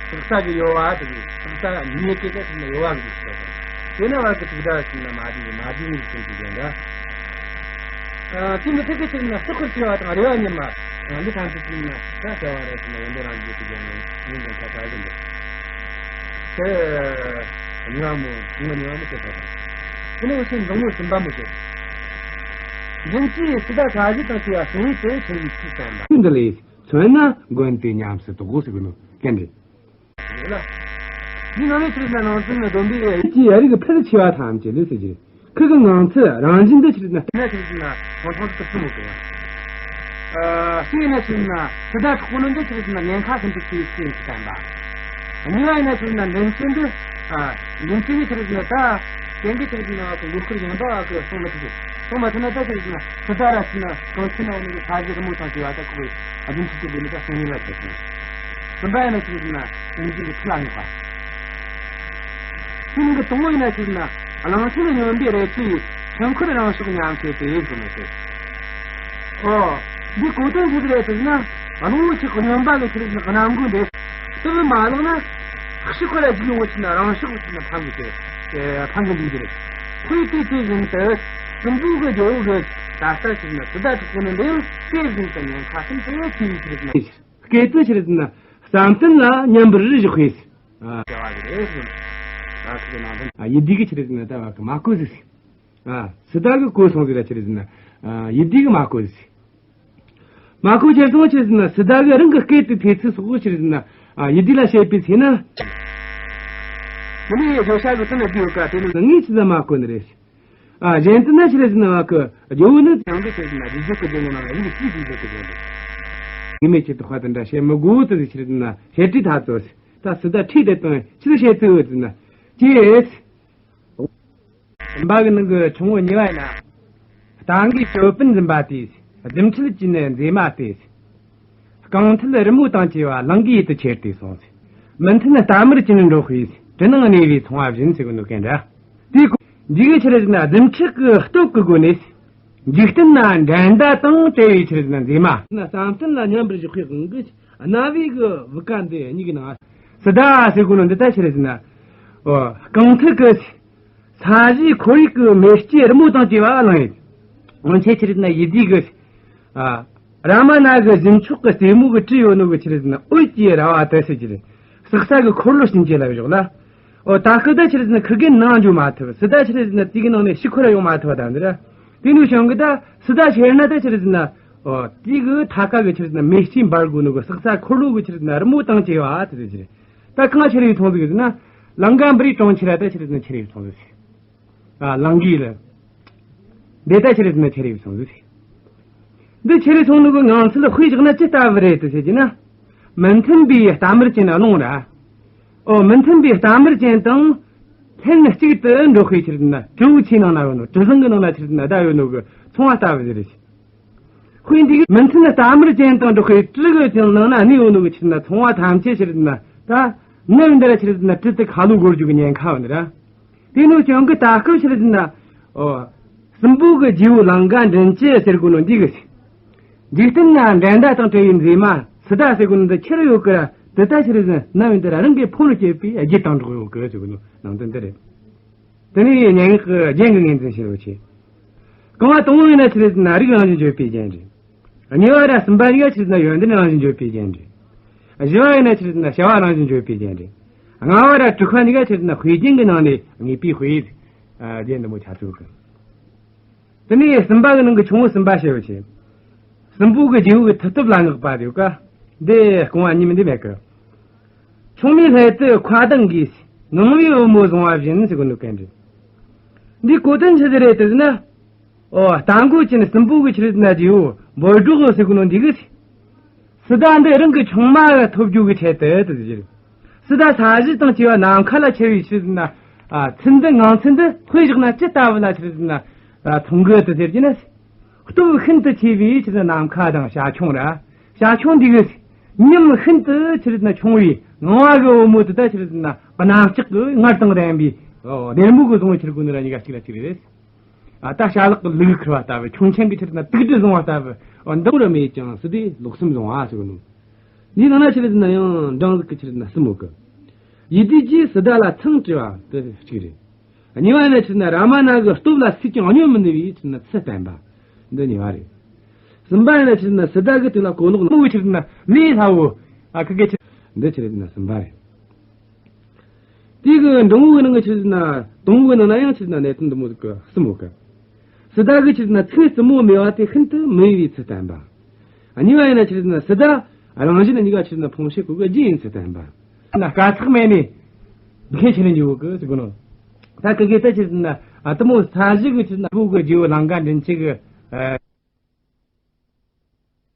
སྲེག་ཟ་གི་གཡོ་བ་དེ་གི་སྲེག་ཟ་ཉེས་ཀྱི་དེ་ཆི་ཟེར་ན་གཡོ་བ་གི་རིགས་ཤིག་པ་དང་། དེ་ནས་བར་གྱི་ཐིག་ད་ཆི་ཟེར་ན་མ་བསྡུས་མ་བསྡུས་ཡིན་ཟེར་གྱི་ཡིན་ད། ཨ། དེ་མི་ཚད་ཀྱི་ཕྱིར་ན་སྲོག་གི་སྐྱེ་བ་དང་རེ་བ་ཉིད་མ། འདི་ཐམས་ཅད་ཀྱིས་ན་ད་བྱ་བ་རེད་ཟེར་ན་ཡོན་ཏན་རང་བཞིན་གྱི་རྒྱན་ནི་ཉིན་ཀྱང་ཁ་ཁ་བཞིན་འདུག་དེ་ཉི་མ་མོ་ཉི་མ་ཉི་མ་མོ་དེ་ཚོ་དང་། དེ་ནས་འོ་ཆེན་འཛིང་མོ་གསུམ་པ་མོ་དེ། འཛིན་སྤྱོད་སི་ཏཱ་ས་གཞི་དང་བཅས་པ་སྲིན་ཡུལ་དུ་ཁྱེར་བའི་ཚུལ་བསྟན་པ། འདི་ལས་མཚོན་ན་མགོན་དེ་ཉམས་སུ་དོགས་ཟེར་གི་ནོ་གན་རེད། འདི་ནང་ནས་ཆི་ཟེར་ན་ནང་ཚན་ནི་བསྡོམས་པས་ཀྱི་ཡ་རིགས་ཕལ་ཆེ་བ་ཐམས་ཅད་ལས་ཟེར་གྱི་རེད། ཁོ་གི་ངང་ཚུལ་རང་བཞིན་འདི་ཆི་ཟེར་ན། ན་ཆི་ཟེར་ན་ཁོང་ཁྲོ་དུ་ཐུབ་མོ་གི་ཡ། ཨ། ཤེས་ན་ཆི་ཟེར་ན་སི་ཏཱ་དྲག་པོ་ནི་འདི་ཆི་ཟེར་ན་ཉེན་ཁ་ཤིན་ཏུ་ཆེ་བའི་རྐྱེན་གྱིས་བསྟན་པ། གཉིས་པ་ཡིན་ན་ཆི་ཟེར་ན་འདུན་སྐྱེས་འདི། ཨ། འདུན་སྐྱེས་ནི་ཆི་ཟེར་ན་ད་གན་གི་ཆི་ཟེར་ན་ཁོ་ལུས་སྐུར་ཡོང་ད་ཨ་ཁོ་སོང་མ་ཐུབ་ཀི། སོང་མ་ཐུབ་ན་ད་ཆི་ཟེར་ན་སི་ཏཱ་ར་ཆི་ཟེར་ན་གང་ཆི་ན་འོ་ནི་ས་གཞི་རི་མོ་དང་བཅས་པ་ད་ཁོ་གི་ཨ་འདུན་སྐྱེས་ཀྱི་འདི་ནི་ད་སོང་ཡིན་ལ་ཆི་ཟེར་ན། གསུམ་པ་ཡིན་ན་ཆི་ཟེར་ན་སེམས་ཅན་གྱི་མཐུ་ལ་བསྔགས་པ། དེ་ནི་གི་དང་པོ་ཡིན་ན་ཆི་ཟེར་ན་གླང་ཆེན་སྨྱོན་པའི་རལ་གྲིས་ཆོས་འཁོར་རང་ཕྱོགས་ཉམས་བྱེད་དེ་ཟེར་ནོ་ཟེར། ཨོ། འདི་གོ་དོན་ཆི་ཟིག་རེད་ཟེར་ན་གླང་པོ་ཆེ་གི་སྨྱོན་པ་གི་ཆི་ཟེར་ན་རྣམ་ཀུན་དེ་སྟབས་མ་ལེགས་ན་ཕྱི་ཁོ་ར་འཇིག་ཡོང་བ་ཆི་ཟེར་ན་རང་ཕྱོགས་ཆི་ཟེར་ན་ཕམ་གི་ཟེར། ཕམ་གི་འདུག་ཟེར། ཁོས་དེ་དེ་བཞིན་དུ་སྲིན་པོ་གི་རྒྱལ་པོ་གི་ད་ལྟ་ཆི་ཟེར་ན་སི་ཏཱ་དྲག་པོ་ནི་འདི་ཡང་དེ་བཞིན་དུ་ཉེན་ཁ་ཤིན་ཏུ་ཆེ་བའི་ཆི་ཟེར་ན། སྐད་དུ་ཆི་ཟེར་ན་བསམ་གཏན་ལ་མཉམ་པར་བཞག་པས། ཨ། བྱ་བ་རེད་ཟེར། ཨ། ཁོ་གི་ནང་དོན། ཨ། ཡིད་བདེ་གི་ཆི་ཟེར་ན་ད་བ་གི་མ་གོ་ཟིག་ཨ། སི་ཏཱ་གི་གོ་སོང་ཟིག་ར་ཆི་ཟེར་ན། ཨ། ཡིད་བདེ་གི་མ་གོ་ཟིག་མ་གོ་ཁྱེར་སོང་ཆི་ཟེར་ན་སི་ཏཱ་གི་རང་གི་སྐད་དུ་ཐེ་ཚི་སོགས་ཆི་ཟེར་ན། ཨ། ཡིད་བདེ་ལ་བཤད་པའི་ཚེ་ན། དེ་ནས་བརྗོད་བྱ་གི་དོན་ལ་བསྡུས་ཡོད་ཀ་དེ་ནི་ངས་ཆི་ཟེར་མ་གོ་ནི་རེད། ཨ། གཞན་དུ་ན་ཆི་ཟེར་ན་བ་གི་རྒྱལ་པོ་ནི་ཡང་དུ་ཆི་ཟེར་ན་རྗེས་འཇུག་གི་རྒྱུ་ནི་ནང་རིགས་ཀྱི་དུས་འཇུག་གི་རྒྱུ་ནི། ངེས་མེད་ཀྱི་དོགས་པ་དེ་འདྲ་བཤད་མི་དགོས་དུ་ཆི་ཟེར་ན་བཤད་ཁྲིད་ཐ་ཚོ་ད་སི་ཏཱ་ཁྲིད་དེ་དང་ཆི་ཟེར་བཤད་ཚུལ་ཡོད་ཟེར་ན། ཅེས། བསྟན་པ་གི་ནང་གི་ཆུང་ངུ་གཉིས་པ་ཡིན་ན། རྟ་མགོའི་ཅོད་པན་འཛིན་པ་དེས། རྫུ་འཕྲུལ་གྱིས་ནི་མཛེས་མ་སྟེ། རྐང་མཐིལ་རི་མོ་དང་བཅས་པ་ལང་ཀའི་ཡུལ་དུ་ཁྱེར་ཏེ་སོང་། མུ་མཐུད་རྟ་དམར་གྱི་ནི་འགྲོ་བས་དྲི་ནང་གནས་པའི་ཚོང་བ་བཞིན་ཟེར་གི་འདུག་གན་འདྲ། དེའི་གོ་འཇིག་གི་ཆི་ཟེར་ན་རྫུ་འཕྲུལ་གྱི་སྟོབས་ཀྱི་སྒོ་ནས། འཇིག་རྟེན་ན་འགྲན་ཟླ་དང་བྲལ་བའི་ཆི་ཟེར་ན་མཛེས་མ། ན་བསམ་གཏན་ལ་མཉམ་པར་བཞག་པའི་དབང་གིས་རྣ་བའི་གི་བུ་ག་འདི་གཉིས་ཀྱི་ནང་། སི་ཏཱ་ཟེར་གོ་ནོ་འདི་ད་ཆི་ཟེར་ན། ཨོ། རྐང་མཐིལ་གྱི། ས་གཞིའི་ཁོར་ཡུག་གི་མེ་ལྕེ་རི་མོ་དང་བཅས་པ་བླངས་ཡོད། སྔོན་ཆད་ཆི་ཟེར་ན་ཡིད་བདེ་གི། ཨ། རཱ་མ་ན་གི་གཟིམ་ཆོག་གི་རྩེ་མོ་གི་བྲིས་ཡོད་ནོ་གི་ཆི་ཟེར་ན་འོད་ཀྱི་ར་བ་དེ་ཟེར་གྱི་རེད། སྲེག་ཟ་གི་འཁོར་ལོ་བྱིན་གྱིས་བརླབས་བཞག་ལ། ཨོ། ད་སྐུ་ད་ཆི་ཟེར་ན་ཁི་གེ་ནང་འཇུག་མ་ཐུབ། སི་ཏཱ་ཆི་ཟེར་ན་དེ་གི་ནང་ནས་ཕྱི་ཁོ་ར་ཡོང་མ་ཐུབ་པ་དང་འདི་ར། དེ་ནས་བྱུང་གི་ད་སི་ཏཱ་ཁྱེར་ན་ད་ཆི་ཟེར་ན། ཨོ། དེ་གི་ཐ་ཀ་གི་ཆི་ཟེར་ན་མེ་ལྕེ་འབར་གོ་ནོ་གི་སྲེག་ཟ་འཁོར་ལོ་གི་ཆི་ཟེར་ན་རི་མོ་དང་བཅས་པ་དེ་ཟེར་གྱི་རེད། ད་གང་ཁྱེར་ཡོད་ཚོང་ཟིག་ཟེར་ན། ལང་ཀ་པུ་རིའི་གྲོང་ཁྱེར་ད་ཆི་ཟེར་ན་ཁྱེར་ཡོད་ཚོང་ཟིག་ཨ། ལང་ཀའི་ལ། འདི་ད་ཆི་ཟེར་ན་ཁྱེར་ཡོད་ཚོང་ཟིག་འདི་ཁྱེར་ཡོད་ཚོང་ནི་གི་ངང་ཚུལ་དཔེ་བཞག་ན་ཅི་ལྟ་བུ་རེད་དུ་ཟེར་གྱི་ན། མི་མཐུན་པའི་རྟ་དམར་ཅན་རླུང་ར། ཨོ། མི་མཐུན་པའི་རྟ་དམར་ཅན་དང་། ལྷན་གཅིག་ཏུ་འགྲོགས་པའི་ཆི་ཟེར་ན་གྲུ་བོ་ཆུའི་ནང་ན་ཡོད་ནོ། གྲུ་གཟིངས་གི་ནང་ན་ཆི་ཟེར་ན་བསྡད་ཡོད་ནོ་གི་ཚོང་བ་ལྟ་བུ་ཟིག་རེད། དཔེ་འདི་གི་མི་མཐུན་རྟ་དམར་ཅན་དང་འགྲོགས་པའི་གྲུ་གི་ནང་ན་གནས་ཡོད་ནོ་གི་ཆི་ཟེར་ན་ཚོང་བ་ཐམས་ཅད་ཆི་ཟེར་ན་ད་ནམ་འདི་ར་ཆི་ཟེར་ན་གྲུ་དེ་ཁ་ལོ་བསྒོར་རྒྱུ་གི་ཉེན་ཁ་ཡོད་ནི་ར། དེ་ནས་བྱུང་གི་ད་སྐབས་ཆི་ཟེར་ན། ཨོ། སྲིན་པོ་གི་རྗེ་བོ་ལང་ཀ་མགྲིན་བཅུ་ཟེར་གོ་ནོ་འདི་གི། འཇིག་རྟེན་ན་འགྲན་ཟླ་དང་བྲལ་བའི་མཛེས་མ་སི་ཏཱ་ཟེར་གོ་ནོ་འདི་ཁྱེར་ཡོད་གི་ར་དེ་ད་ཆི་ཟེར་ན་ནམ་ཡིན་དུ་ར་རང་གི་ཕུང་ལ་སྐྱེས་པའི་རྒྱུད་དང་འགྲོགས་ཡོད་གི་ཟེར་གོ་ནོ་ནང་དོན་འདི་རེད། དེ་ནས་སྙན་ངག་གི་རྒྱན་གྱི་ངོས་འཛིན་བྱེད་རོགས་བྱེད། རྐང་བ་དང་པོ་ཡིན་ན་ཆི་ཟེར་ན་རིགས་རང་བཞིན་བརྗོད་པའི་རྒྱན་རེད། གཉིས་པ་ར་གསུམ་པ་གཉིས་ཀ་ཆི་ཟེར་ན་ཡོན་ཏན་རང་བཞིན་བརྗོད་པའི་རྒྱན་རེད། བཞི་པ་ཡིན་ན་ཆི་ཟེར་ན་བྱ་བ་རང་བཞིན་བརྗོད་པའི་རྒྱན་རེད། ལྔ་པ་ར་དྲུག་པ་གཉིས་ཀ་ཆི་ཟེར་ན་དཔེ་རྒྱན་གྱི་ནང་ནས་ངེས་པའི་དཔེ་རྒྱན་འདི་མོ་ཆ་ཚུགས་གི། དེ་ནས་གསུམ་པ་གི་ནང་གི་ཆུང་ངུ་གསུམ་པ་ཞེས་པ་ཆེ། སྲིན་པོ་གི་རྗེ་བོ་གི་མཐུ་སྟོབས་ལ་བསྔགས་པ་ཡོད་ཀ་འདི་རྐང་བ་གཉིས་མིན་འདི་མེད་གི། ཆུང་མའི་སླད་དུ་མཁའ་ལྡིང་གིས། ངང་པའི་བུ་མོ་བཟུང་བ་བཞིན་ཟེར་གོ་ནོ་གན་རེད། འདིའི་གོ་དོན་ཆི་ཟིག་རེད་དེ་ཟེར་ན། ཨོ། རྟ་མགོ་ཅན་སྲིན་པོ་གི་ཆི་ཟེར་ན་རྗེ་བོ་འབོད་སྒྲོགས་ཟེར་གོ་ནོ་འདི་གིས། སི་ཏཱ་འདི་རང་གི་ཆུང་མ་ལ་ཐོབ་རྒྱུ་གི་ཆེད་དུ་དེ་ཟེར། སི་ཏཱ་ས་གཞི་དང་བཅས་པ་ནམ་མཁའ་ལ་ཁྱེར་བའི་ཆི་ཟེར་ན། ཨ། ཚུལ་འདི་ངང་ཚུལ་འདི་དཔེ་བཞག་ན་ཅི་ལྟ་བུ་ལ་ཆི་ཟེར་ན། ཨ། མཐོང་གི་དེ་ཟེར་གྱི་ན། སྟོབས་ཤིན་ཏུ་ཆེ་བའི་ཆི་ཟེར་ན་ནམ་མཁའ་དང་བྱ་ཁྱུང་ར། བྱ་ཁྱུང་འདི་གིས། ཉམས་ཤིན་ཏུ་ཆི་རེད་ན་ཆུང་བའི་ངང་བ་གི་བུ་མོ་དེ་ད་ཆི་རེད་ན་སྣ་ལྕགས་ཀྱི་ངར་དང་ལྡན་པའི་སྡེར་མོ་གི་བཟུང་བའི་ཆི་རེད་གོ་ནི་ར་གཉིས་ཀ་གཅིག་ལ་གཅིག་རེད། ཨ་ད་བྱ་ལག་གི་ལུག་ཁུར་བ་ལྟ་བུ། ཁྱུང་ཆེན་གྱི་ཆི་རེད་ན་དུག་སྦྲུལ་བཟུང་བ་ལྟ་བུ། འོ་འདི་རུ་མེད་ཀྱང་སི་ཏའི་ལུག་གསུམ་བཟུང་བ་ཟེར་གོ་ནོ། འདིའི་ནང་ན་ཆི་རེད་ན་ཡང་འབྲང་ཟིག་གི་ཆི་རེད་ན་གསུམ་ཡོད་གི། ཡིད་བདེ་གིས་སི་ཏཱ་ལ་མཚང་བྲིས་པ་དེ་གཅིག་རེད། གཉིས་པ་ཡིན་ན་ཆི་རེད་ན་རཱ་མ་ན་གི་སྟོབས་ལ་སུས་ཀྱང་བསྙོན་མི་ནུས་པའི་ཆི་རེད་ན་ཚུལ་བསྟན་པ། འདི་གཉིས་པ་རེད། གསུམ་པ་ཡིན་ན་ཆི་རེད་ན་སི་ཏཱ་གི་དུས་ལ་གོ་ལོག་ནོ་བོ་ཆི་རེད་ན་ལས་སླ་བོ། ཨ་ཁི་གེ་ཆི། འདི་ཆི་རེད་ན་གསུམ་པ་རེད། དེ་གི་འབྲིང་བོའི་ནང་གི་ཆི་རེད་ན་དང་བོའི་ནང་ན་ཡང་ཆི་རེད་ན་གནད་དོན་འདི་མོ་ཟིག་གི་གསུམ་ཡོད་གི། སི་ཏཱ་གི་ཆི་རེད་ན་ཚེ་བཙུན་མོ་མེད་པ་དེ་ཤིན་ཏུ་མི་འོས་པའི་ཚུལ་བསྟན་པ། གཉིས་པ་ཡིན་ན་ཆི་རེད་ན་སི་ཏཱ་རང་བཞིན་གཉིས་ཀ་ཆི་རེད་ན་ཕུང་བྱེད་ཀུན་གྱི་རྒྱུ་ཡིན་ཚུལ་བསྟན་པ། ན་དཀའ་ཚེགས་མེད་ནས་འདི་ཁས་ཆི་རེད་འཇུག་གི་ཟེར་གོ་ནོ། ད་ཁི་གེ་ད་ཆི་རེད་ན་ཨ་དེ་མོ་ས་གཞི་གི་ཆི་རེད་ན་བུ་གི་རྗེ་བོ་ལང་ཀ་མགྲིན་བཅུ་གི། ཨ།